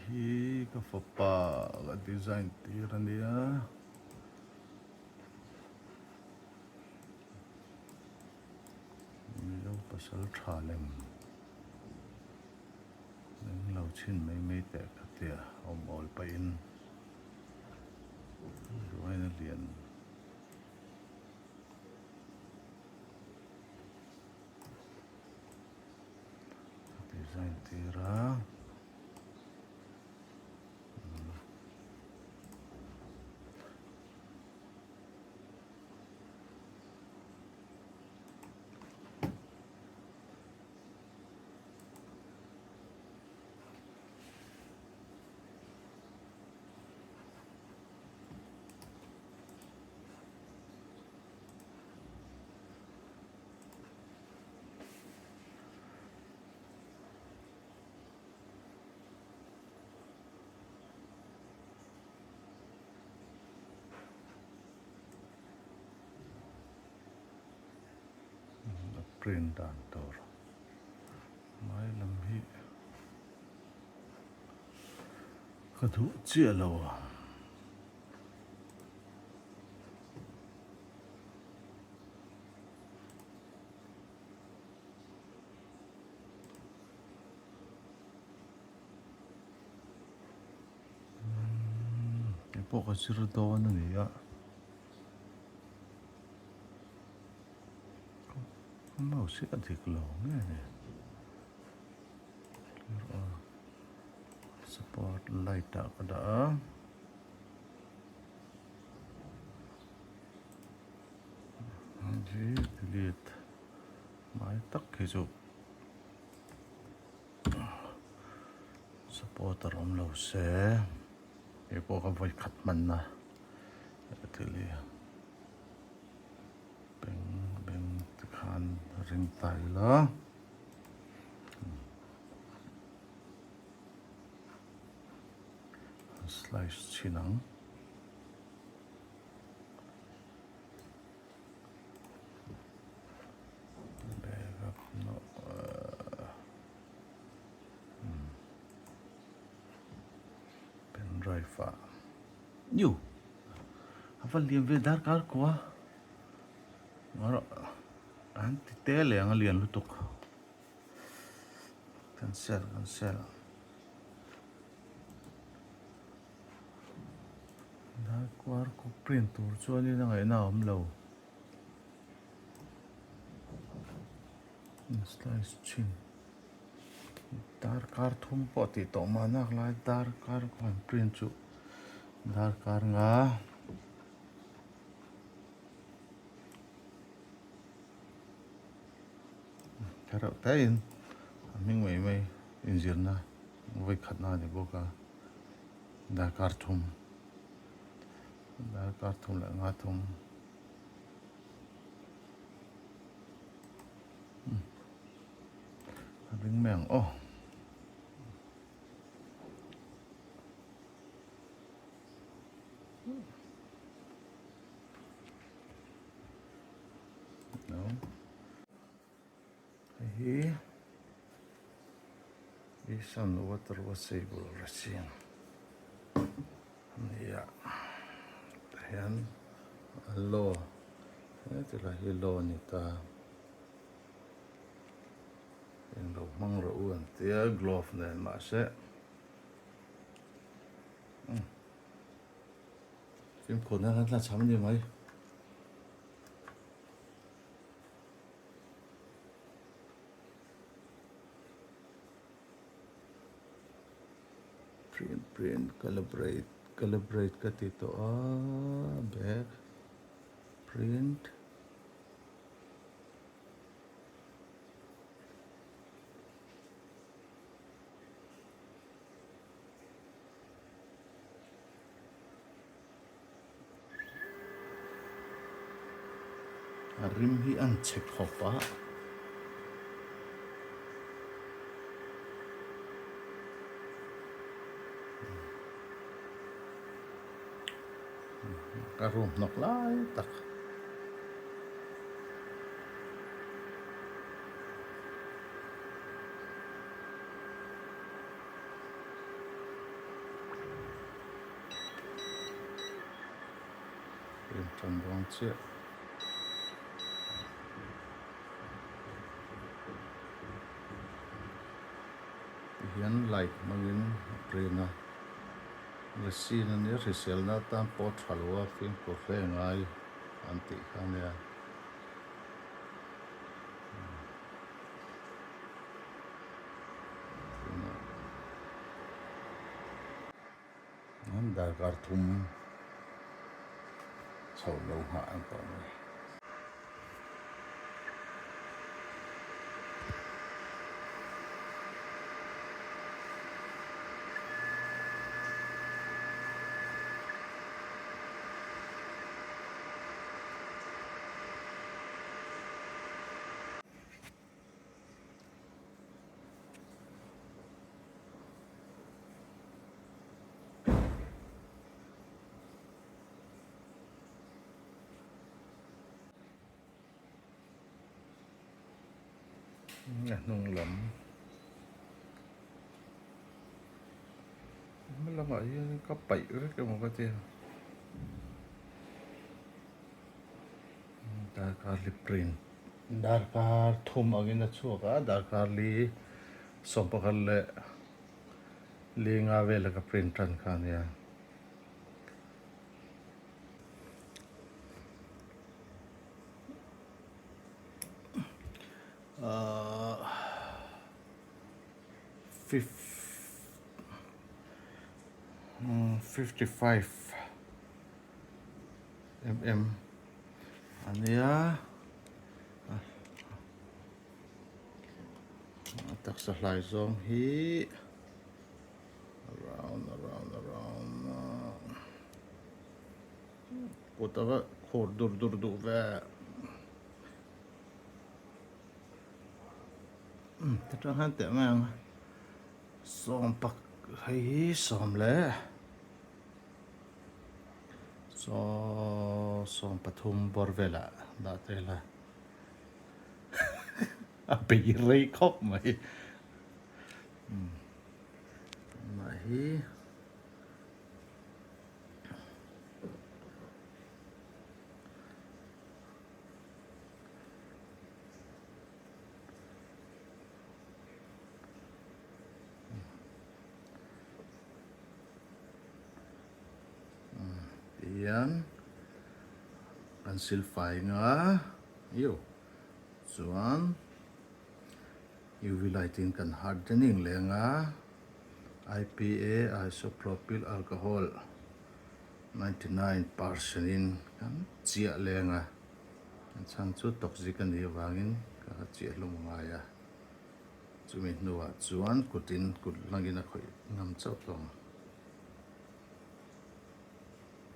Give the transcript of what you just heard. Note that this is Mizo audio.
hi ka fapa ka design tir a nia. Mizo pasal tha lem eng lo chhin mai mai teh kha tia awm awl pahin ruaina lian design tir a. A print dan tur hmai lam hi ka duh chiah lo a. Hei pawh ka zir dawn a ni a ka mouse hi a dik lo nge ni clear all support light ah ka dah a. Hi delete mai tak hi chu supporter awm lo se hei pawh ka vawi khat hman na thil hi beng beng te khan ring ta ila slice chhin ang. Pendrive ah new a va lian ve darkar kua an ti te leh ang a lian lutuk cancel cancel. Darkuar kawp print tur chuanin a ngaihna a awm lo. Slice chhin darkar thum pawh tih tawh mah nak lai darkar khawn print chu darkar nga. Thereuh te in a hming mai mai inzirna vawikhatna a ni bawk a. Darkar thum darkar thum leh nga thum a ring mai ang aw. No. Hei hi Isan water washable resin a ni a tah hian law heti lai hi law a ni ta englo hmang rawh u an tia glove nen mahse fimkhur nan an tla cham a ni mai. Print print calibrate calibrate ka ti tawh a bag print A rim hi an chhe khawp a. Ka room hnawk lai tak. Print tan dawn chiah. Tihian light hmangin a print a. Resin a nia hriselna atan pawh tha lo a fimkhur hle ngai an tih kha a nia. An darkar thum chho lo nghah an tawh mai. A hnung lam hma lamah hian ka paih vek emaw ka tia darkar li print darkar thum angin a chhuak a darkar li sawmpakhat leh li nga vela ka print tan kha a nia. 55 mm a nia a taksa hlai zawng hi around around around kut a va khur dur dur duh ve. Ta tang hian teh mai ang sawm pak hei hi sawm leh saw sawm pathum bawr velah dah ta ila a bei rei khawp mai mah hi. Tihian kan silfai nga io chuan UV light in kan hardening leh anga IPA isopropyl alcohol 99% in kan chiah leng a. A chhan chu toxic a nih avangin ka chiah hlum ngai a, chumi hnuah chuan kutin kut hlangin a khawih ngam chauh tawh ang.